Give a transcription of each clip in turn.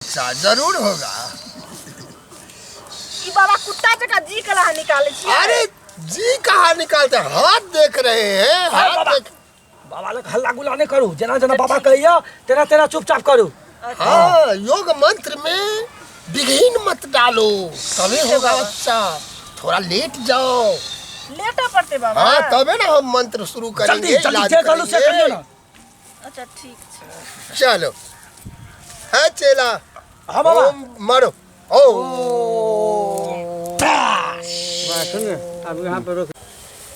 अच्छा जरूर होगा। ई बाबा कुत्ता जकाँ जी के लाह निकालै छियै। अरे जी कहाँ निकालते हैं? हाथ देख रहे हैं, अरे हाथ बाबा। देख। बाबा लग हल्ला गुल्ला नहीं करू, जेना जेना बाबा कहैया तेना तेना चुपचाप करू। हाँ, योग मंत्र में विघ्न मत डालो, तभी होगा अच्छा। थोड़ा लेट जाओ। लेटा पड़ते बाबा। हाँ, तबे ना हम मंत्र शुरू करेंगे, जल्दी जल्दी इलाज जे करू से करेंगे। करियो ना। अच्छा ठीक छै। चलो है चेला। हाँ बाबा। ओम मरो ओ। सुन, अब यहाँ पर रोक।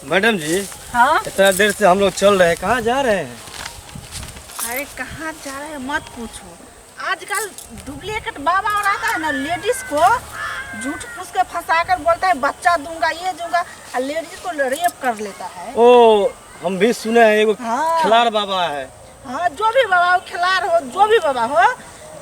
मैडम जी। हाँ? इतना देर से हम लोग चल रहे हैं, कहाँ जा रहे हैं? अरे कहाँ जा रहे हैं मत पूछो, आजकल डुप्लीकेट बाबा और आता है ना, लेडीज को झूठ फूस के फंसा कर बोलता है बच्चा दूंगा ये दूंगा, और लेडीज को रेप कर लेता है। ओ हम भी सुने हैं एगो हाँ। खिलाड़ बाबा है। हाँ, जो भी बाबा हो, खिलाड़ हो, जो भी बाबा हो,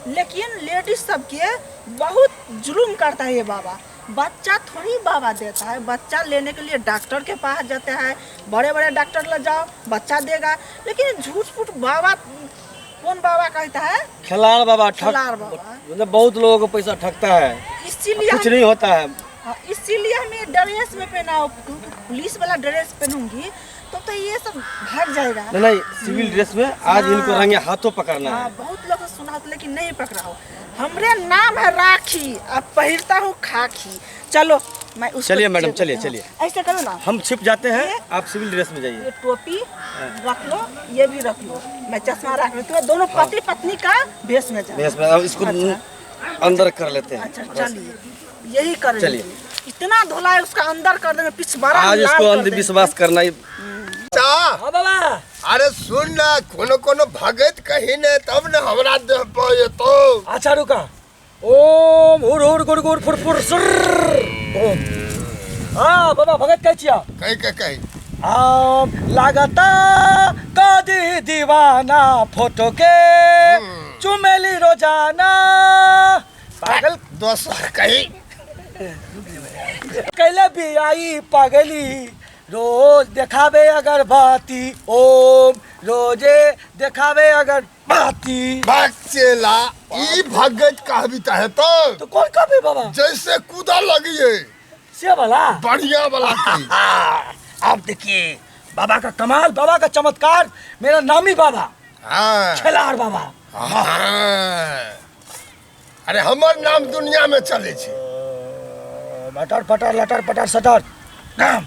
लेकिन लेडीज सबके बहुत जुल्म करता है ये बाबा। बच्चा थोड़ी बाबा देता है, बच्चा लेने के लिए डॉक्टर के पास जाते हैं, बड़े बड़े डॉक्टर ले जाओ बच्चा देगा, लेकिन झूठ फूट बाबा कौन बाबा कहता है? खिलाड़ बाबा ठग, खिलाड़ बाबा। मतलब बहुत लोगों को पैसा ठगता है, इसीलिए कुछ नहीं होता है। हाँ, इसीलिए हमें ड्रेस में पहना हो, क्योंकि पुलिस वाला ड्रेस पहनूंगी तो ये सब भाग जाएगा। नहीं नहीं, सिविल ड्रेस में आज हाँ। इनको रंगे हाथों पकड़ना हाँ, है। बहुत लोग सुना तो लेकिन नहीं पकड़ा हो। हमरे नाम है राखी, अब पहिरता हूँ खाकी। चलो मैं उसको चलिए मैडम, चेक चलिए, करती हूँ। चलिए। ऐसे करो ना, हम छिप जाते हैं, ये? आप सिविल ड्रेस में जाइए। ये टोपी रख लो, ये भी रख लो, मैं चश्मा रख लेती हूँ, दोनों पति पत्नी का भेष में जाओ। भेष में, अब इसको अच्छा। अंदर कर लेते हैं। अच्छा चलिए, यही कर चलिए। इतना धुला है उसका अंदर कर देंगे, पिछवाड़ा आज लाल इसको कर देंगे। अंधविश्वास करना ही। अच्छा। हाँ बाबा। अरे सुन ना, कोनो कोनो भगत कही ने तब ने हमरा देह पर एतो। अच्छा रुका। ओम हुर हुर गुर गुर फुर फुर सुर ओम। हाँ बाबा भगत कहै छिया? कही कही कही। आम लागता कदी दीवाना फोटो के चुमेली रोजाना पागल। दोसर कही। कैले भी आई पागली रोज देखावे अगरबत्ती ओम रोजे देखावे अगरबत्ती। बच्चेला ई भगत कहबीता है तो। तो कौन कहबे बाबा? जैसे कूदा लगी है से वाला बढ़िया वाला की। हाँ, अब देखिए बाबा का कमाल, बाबा का चमत्कार, मेरा नामी बाबा। हाँ। खेलाड़ बाबा। हाँ। अरे हमर नाम दुनिया में चले छे। लटर पटर लटर पटर सटर नाम।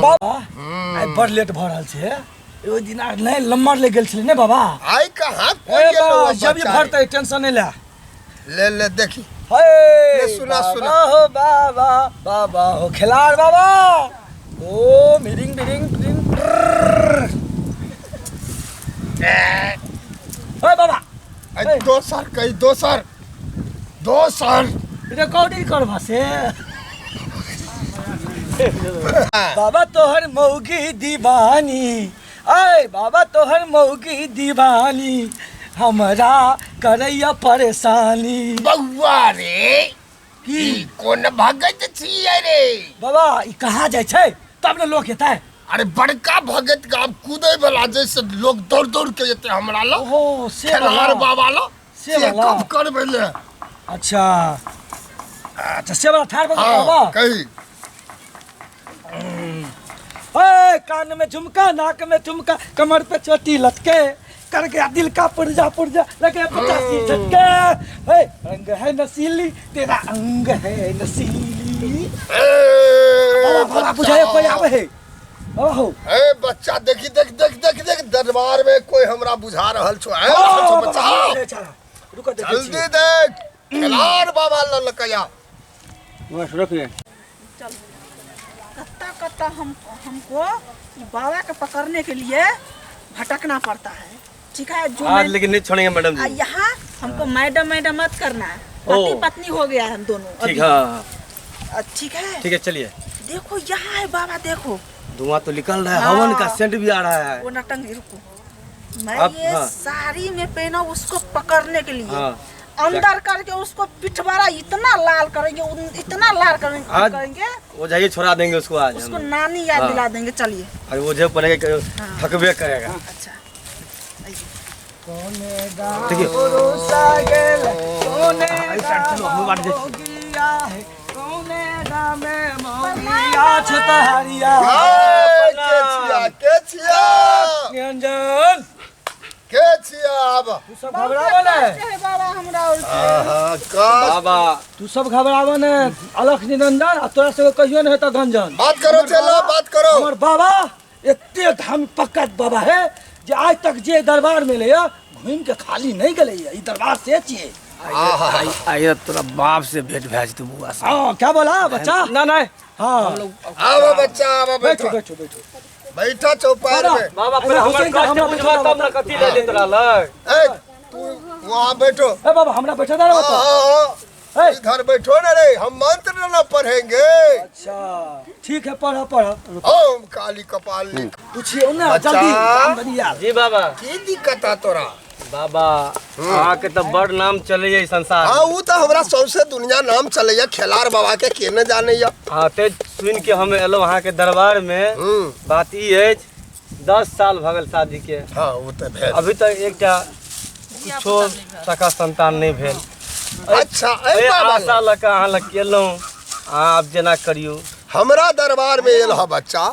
बाबा आइ बड़ लेट भऽ रहल छै, ओहि दिन आर नहि लम्बर ले गेल छलै ने बाबा। आइ कहाँ कोई ए गेलो बाबा, बच्चा जब रे। भरतै टेंशन नहि ले। ले ले देखी। हे, ले सुना, बाबा सुना। हो बाबा, बाबा हो खिलाड़ बाबा। ओ मिरिंग मिरिंग मिरिंग। ओए बाबा। अरे दोसर कही, दोसर दोसर। रिकॉर्डिंग करबा से। बाबा तोहर मौगी दीवानी, आय बाबा तोहर मौगी दीवानी, हमरा करैया परेशानी। बउआ रे, की? ई कोन भगत छियै रे? बाबा ई कहाँ जाइ छै तब ने लोक एतै। अरे बड़का भगत गाम कूदे वाला, जैसे लोग दौड़ दौड़ के एतै हमरा लग। ओहो, से खेलहार वाला। बाबा लग। से से वाला। कब करबै ले। अच्छा अच्छा, से वाला ठाढ़ भऽ हाँ, बाबा। कही। ओए कान में झुमका, नाक में ठुमका, कमर पे चोटी लटके, कर गया दिल का पुर्जा पुर्जा, लगे 85 झटके। ओए रंग है नशीली तेरा अंग है नशीली। ए, बाबा, बाबा, बुझाए कोई आवे है। ओहो। ए बच्चा देखी देख देख देख देख, दरबार में कोई हमरा बुझा रहल छो। ए, रहल छो बच्चा। रुको, देखै जल्दी छियै। देख, खेलाड़ बाबा ललकया। बस रुकिए। चल कत्ता कत्ता हमको बाबा के पकड़ने के लिए भटकना पड़ता है। ठीक है, जो आज मैं लेकिन नहीं छोड़ेंगे मैडम जी। यहाँ हमको मैडम मैडम मत करना है, ओ। पति पत्नी हो गया हम दोनों ठीक अभी। है, हाँ, हाँ। ठीक है, ठीक है चलिए। देखो यहाँ है बाबा, देखो धुआं तो निकल रहा है, हाँ। हवन का सेंट भी आ रहा है। वो नटंग रुको, मैं आप, ये हाँ। साड़ी में पहना उसको पकड़ने के लिए। हाँ। अंदर करके उसको पिठवाड़ा इतना लाल करेंगे, इतना लाल करेंगे, आज करेंगे वो जाइए छोड़ा देंगे उसको आज उसको हम। नानी याद हाँ। दिला देंगे। चलिए। अरे वो जब पड़ेगा थकबे करेगा। अच्छा देखिए के छिया निरंजन के छिया आब तू सब घबराबो ने है बाबा हमरा और आहा का बाबा तू सब घबराबो ने अलख निरंजन आ तोरा सब कहियो ने हेतौ गंजन। बात करो चलो बात करो। हमर बाबा एते धर्म पक्का बाबा है जे आज तक जे दरबार में ले घूम के खाली नहीं गेलै ई दरबार से छियै। आइए तोरा बाप से भेंट भए जेतौ बुआ से। हाँ क्या बोला बच्चा? ना नहीं हाँ आवा बच्चा आवा बैठो बैठो बैठो बैठो बैठा चौपार में। बाबा पहले हमर कष्ट बुझबा तब ना कथी ले ले तोरा लग। ए तू वहां बैठो। ए बाबा हमरा बैठा दे बता। हां इधर बैठो ना रे, हम मंत्र ना पढ़ेंगे। अच्छा ठीक है पढ़ो पढ़ो। ओम काली कपाली पूछिए ना जल्दी काम बनी यार। जी बाबा की दिक्कत है तोरा? बाबा अहाँ के तो बड़ नाम चले है संसार। हाँ वो तो हमरा सौंसे दुनिया नाम चले खेलार बाबा के के न जाने। हाँ ते सुन के हम एलो अहाँ के दरबार में। बात ई अछि 10 साल भऽ गेल शादी के। हाँ वो तो भेल। अभी तक एकटा कुछो सका संतान नहीं भेल। अच्छा ए बाबा आशा लऽ कऽ अहाँ लग एलहुँ, अहाँ आब जेना करियौ। हमरा दरबार में एल ह बच्चा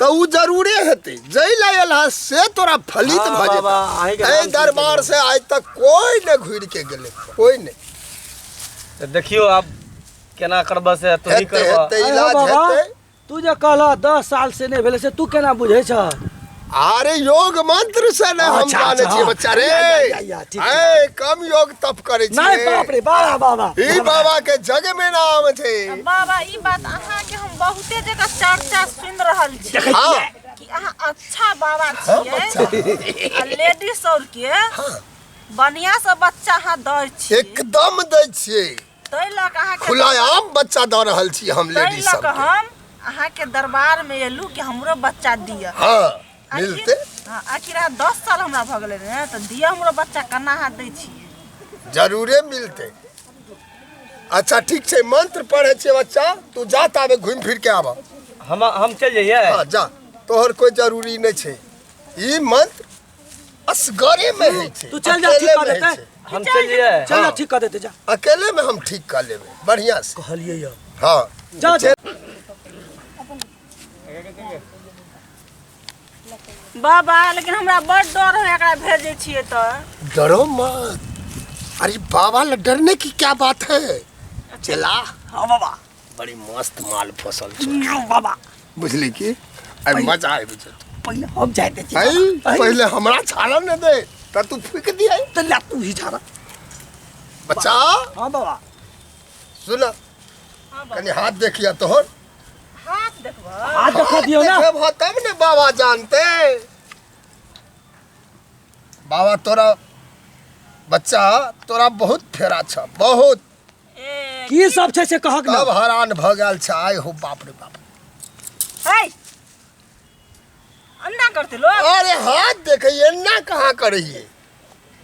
तो उ जरूरे हेतै, जै ला एल ह से तोरा फलित भऽ जेतै। एहि दरबार से आज तक कोई नहीं घुरि के गेलै, कोई नहीं। तऽ देखियौ आब केना करबऽ से तू ही करबऽ। हेतै इलाज हेतै। तू जे कहलह 10 साल से नहीं भेलै से तू केना बुझै छह? अरे योग मंत्र से ने हम जाने छियै बच्चा रे। ए कम योग तप करै छियै। नहीं बाप रे बाबा बाबा ई बाबा के जग में नाम छै। बाबा ई बात अहाँ के हम बहुते जगह चर्चा सुन रहल छी कि अहाँ अच्छा बाबा छियै आ लेडीज और के बढ़िया से बच्चा अहाँ दै छियै। एकदम दै छियै। तै लऽ कऽ अहाँ खुलाआम बच्चा दऽ रहल छी हम लेडीज सब के। हम अहाँ के दरबार में एलू कि हमरो बच्चा दिअ। हाँ मिलते। हाँ आखिर 10 साल हमरा भऽ गेलै ने तऽ दिअ हमरो बच्चा केना अहाँ दै छियै? जरूरे मिलते। अच्छा ठीक छै मंत्र पढ़ै छियै बच्चा, तू जा ताबे घूमि फिर के आबऽ। हम चलि जइयै? हाँ जा, तोहर कोई जरूरी नहीं छै। ई मंत्र असगरे में होइ छै। तू चल जा ठीक कर देतै। हम चलि जइयै? चल जा ठीक कर देतै जा। अकेले में हम ठीक कर लेबै बढ़िया से। कहलियै यौ। हाँ जा जा। बाबा लेकिन हमरा बड़ डर है एकरा भेजै छियै तऽ। डरो मत, अरे बाबा ल डरने की क्या बात है। चला। हाँ बाबा बड़ी मस्त माल फसल छै बाबा। बुझली की आई मजा आबि जेतौ। पहिले हम जाइते छी। पहिले हमरा छाड़ा न दे त तू फूक दियै। त ला तू ही छाड़ा बच्चा। हाँ बाबा सुन कनी हाथ देखिया तोहर। हाथ देखबो? हाथ देखा दियो ना। देखबो तब ने बाबा जानते। बाबा तोरा बच्चा तोरा बहुत फेरा छ बहुत। की सब छै से कहक ना। तब हैरान भ गेल छ। आय हो बाप रे बाप। है अन्ना करते लोग। अरे हाथ देखिए ना कहाँ करइए।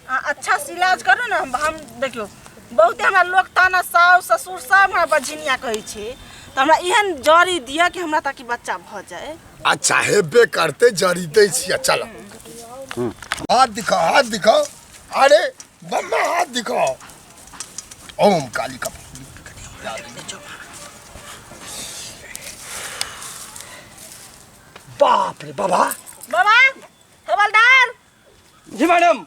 अच्छा से इलाज करू ना। हम देखियो बहुते हमरा लोग ताना सास ससुर सब हमरा बझिनिया कहै छै तऽ हमरा एहन जड़ी दिअ कि हमरा ताकि बच्चा भऽ जाए। अच्छा हेबे करते जड़ी दै छियै। चलो हाथ दिखाओ हाथ दिखाओ। अरे बम्मा हाथ दिखाओ। ओम काली कपाली। बाप रे बाबा। बाबा हवलदार। जी मैडम।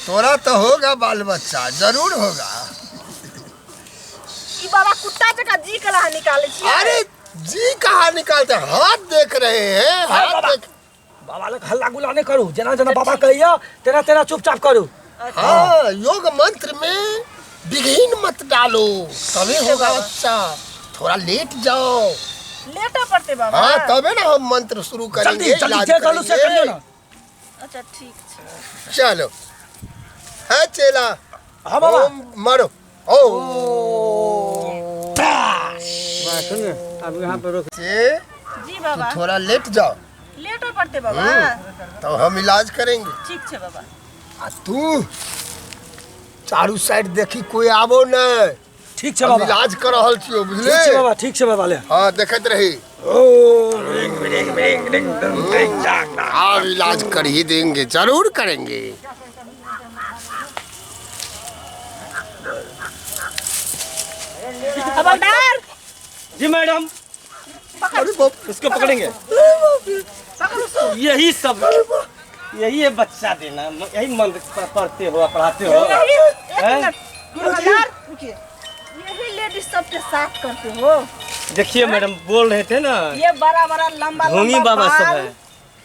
तोरा तो होगा बाल बच्चा जरूर होगा। ई बाबा कुत्ता जका जी कहाँ निकाले छी? अरे जी कहाँ निकालते, हाथ देख रहे हैं हाथ देख। बाबा लग हल्ला गुल्ला नहीं करू, जेना जेना बाबा कहिया तेना तेना चुपचाप करू। हाँ योग मंत्र में विघ्न मत डालो तभी होगा बच्चा। थोड़ा लेट जाओ। लेटा पड़ते बाबा। हाँ तबे ना हम मंत्र शुरू करेंगे। जल्दी जल्दी करू से करियो ना। अच्छा ठीक है चलो। है चेला। हाँ बाबा। ओम मरो। ओ सुन अब यहाँ पर रोक। जी बाबा थोड़ा लेट जाओ। लेटो पड़ते बाबा तो हम इलाज करेंगे। ठीक है बाबा। आ तू चारू साइड देखी कोई आबो नहीं। ठीक छै हम बाबा। इलाज कर रहल छियो, बुझले? ठीक छै बाबा, ठीक छै बाबा, ले। हाँ, देखैत रही। ओ ring ring ring ring ring डाक डाक। आप इलाज कर ही देंगे, जरूर करेंगे। खबरदार। जी मैडम। अरे बाप। इसको पकड़ेंगे। यही सब, यही है बच्चा देना, यही मंत्र पढ़ते हो, पढ़ाते हो। यही, एक हैं? मिनट। खबरदार, रुकिए। यही लेडीज सबके साथ करते हो। देखिए मैडम, बोल रहे थे ना, ये बड़ा बड़ा लंबा ढोंगी लंबा बाबा सब बाल है।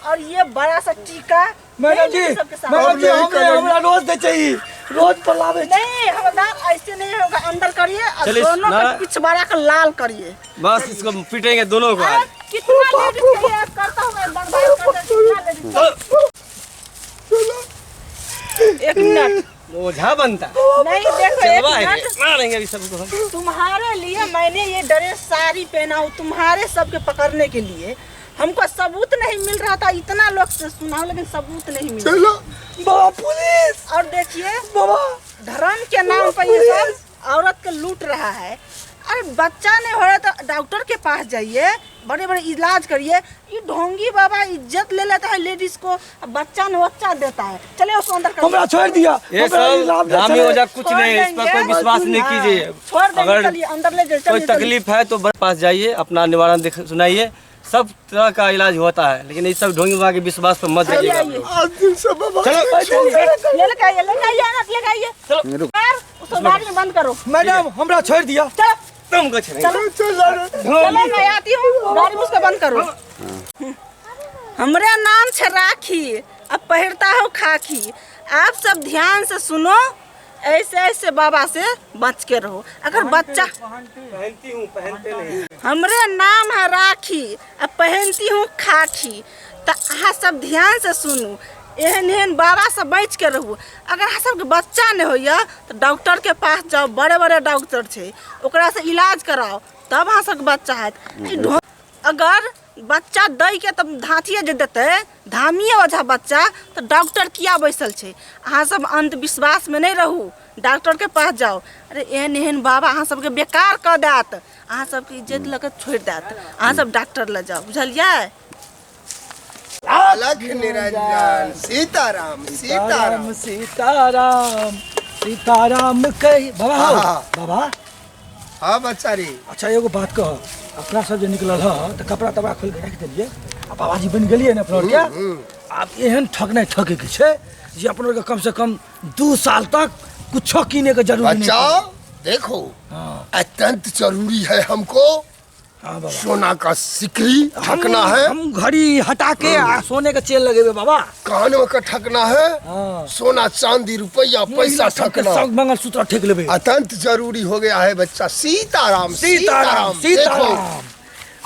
और ये बड़ा सा टीका। मैडम यही जी, लेडीज सबके साथ। मैडम जी, अब नहीं हमरे करेंगे। हमरा रोज दे चाहिए, रोज पलावे। नहीं हवलदार, ऐसे नहीं होगा, अंदर करिए और चलिए, दोनों ना- का पिछवाड़ा का लाल करिए। बस इसको पीटेंगे दोनों को अरे, आज। कितना लेडीज के लिए करता हूँ मैं, बर्बाद कर देती हूँ, कितना लेडीज का। एक मिनट। ओझा बनता। नहीं देखो, एक चलवा है, मिनट। मारेंगे अभी सबको हम। तुम्हारे लिए मैंने ये ड्रेस साड़ी पहना हूँ, तुम्हारे सबके पकड़ने के लिए। हमको सबूत नहीं मिल रहा था, इतना लोग से सुना हूँ, लेकिन सबूत नहीं मिल रहा। चलो बाबा पुलिस। और देखिए बाबा, धर्म के नाम पर ये सब औरत के लूट रहा है। अरे बच्चा नहीं हो रहा तो डॉक्टर के पास जाइए, बड़े बड़े इलाज करिए। ये ढोंगी बाबा इज्जत ले लेता है लेडीज को, अब बच्चा न बच्चा देता है। चले उसको अंदर कर। हमरा छोड़ दिया। ये हमरा सब इलाज नहीं धामी चले। ओझा कुछ छोड़ नहीं है, इस पर कोई देंगे। विश्वास नहीं हाँ, कीजिए। छोड़ देंगे, अगर चलिए अंदर ले जाइए, कोई चलिए, चलिए। तकलीफ है तो पास जाइए, अपना निवारण दिख सुनाइए, सब तरह का इलाज होता है। लेकिन ये सब ढोंगी बाबा के विश्वास पर मत जाइएगा आप लोग। आज दिन से बाबा चलो, ले लेके आइए, लेके आइए, अनस, लेके आइए। चलो। यार, उसको गाड़ी में बंद करो। मैडम हमरा छोड़ दिया। चलो। तुम कुछ नहीं। चलो। चलो, मैं आती हूँ, गाड़ी में उसको बंद करो। हमरे नाम छे राखी, अब पहिरता हो खाकी। आप सब ध्यान से सुनो, ऐसे ऐसे बाबा से बच के रहो। अगर बच्चा पहनती हूँ, पहनते नहीं। हमरे नाम है राखी, अब पहनती हूँ खाकी। तो अहाँ सब ध्यान से सुनू, एहन एहन बाबा से बच के रहू। अगर अहाँ सबके बच्चा नहीं होइए तो डॉक्टर के पास जाओ, बड़े बड़े डॉक्टर छै, ओकरा से इलाज कराओ, तब अहाँ सबके बच्चा हैत। ई अगर बच्चा दै के तब धाथिए जे देतै, धामिए ओझा बच्चा, तो डॉक्टर किया बैसल छै? अहाँ सब अंधविश्वास में नहीं रहू, डॉक्टर के पास जाओ। अरे एहन एहन बाबा अहाँ सबके बेकार कऽ देत, अहाँ सबके इज्जत लऽ के छोड़ि देत। अहाँ सब डॉक्टर लग जाओ, बुझलियै? अलख निरंजन सीताराम सीताराम सीताराम सीताराम कही। बाबा हो, हाँ। बाबा। हाँ बच्चा रे। अच्छा एगो बात कह, अपना सब जे निकलल ह त कपड़ा तपड़ा खोल के राखि देलियै आ बाबाजी बनि गेलियै ने अपना आरके। आब एहन ठकनाइ ठकै के छै जे अपना आरके कम से कम 2 साल तक कुछो किने के जरूरी नहीं। बच्चा देखो, हाँ। अत्यंत जरूरी है हमको। हाँ बाबा। सोना का सिकरी ठकना है। हम घड़ी हटा के आ सोने के चेन लगेबे बाबा। कान में का ठकना है। हाँ। सोना चांदी रुपया पैसा ठकना, सब मंगलसूत्र ठेक लेबे। अत्यंत जरूरी हो गया है बच्चा। सीताराम सीताराम देखो सीताराम।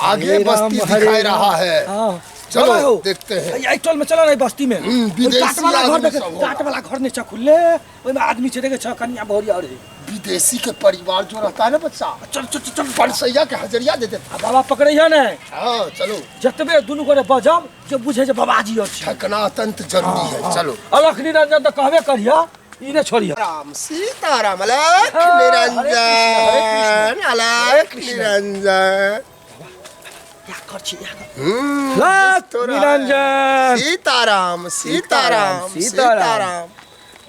आगे हरे बस्ती राम, हरे दिखाई राम। रहा है। हाँ। चलो, बाबा हो। देखते हैं। एहि टोल में चलो ना, बस्ती में। विदेशी टाट वाला घर आदमी देखे, सब होगा। टाट वाला घर नहीं छ खुलले, ओहिमे आदमी छै देखे छ कनिया बहुरिया और है। विदेशी के परिवार जो रहता है ना बच्चा, चल चल चल, चल। परसैया के हजरिया दे देता। आ बाबा पकड़ै है ने। हाँ चलो। जतबे दुनू गोरे बजब जे बुझे जे बाबाजी अछि। ठकना अत्यंत जरूरी है। चलो। अलख निरंजन तऽ कहबे करिया, ई ने छोड़िया। राम सीताराम अलख हाँ, हरे कृष्ण, हरे निरंजन अलख निरंजन। या कर छी, या कर। हम्म, लख तोरा है। निरंजन सीताराम सीताराम सीताराम। सीताराम।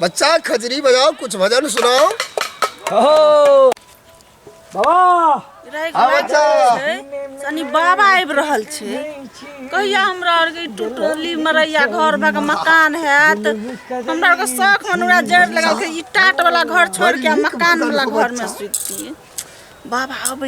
बच्चा खजरी बजाओ, कुछ भजन सुनाओ। हो बाबा। हाँ, बच्चा। शनि बाबा आबि रहल छै, कहिया हमरा आरके टूटली मरैया घर भऽ के मकान हैत। हमरा आरके शौख मनोरा जड़ि लगल छै, ई टाट वाला घर छोड़ि के मकान वाला घर में सुतती। बाबा अबै